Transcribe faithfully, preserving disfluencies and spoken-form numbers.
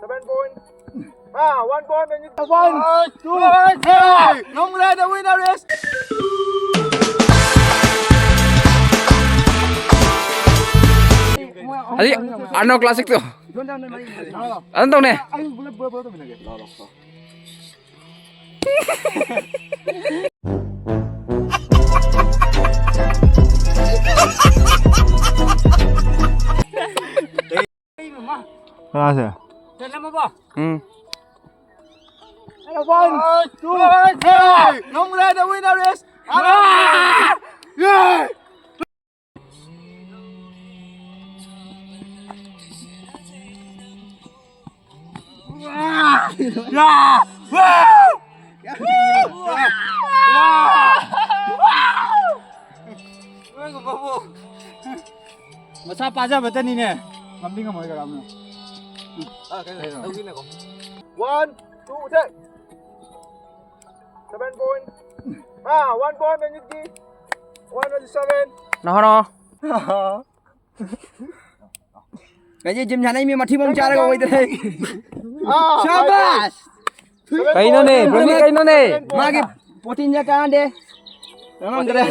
Seven point. Ah, one point. One, two, three. Nong le, the winner is. Hadi, Arnold Classic to. Ano tong ne? Ano siya? Hmm. One, two, three. Nong le, the winner is. Ah! Yeah! ꯃꯁꯥ ꯄꯥꯖꯕꯇꯅꯤꯅꯦ꯫ ꯉꯝꯗꯤ ꯉꯝꯃꯣꯏ ꯀꯅꯥꯝꯅ꯫ One, two, three. Seven point. Ah, one point, Benjit ki. One versus seven. Nahono. Kaje gym jana mi mathi mong chara ko idhar hai. Ah, Shabash. Kaino ne, Bhumi kaino ne. Magi protein ja kahan de? Tamam dre.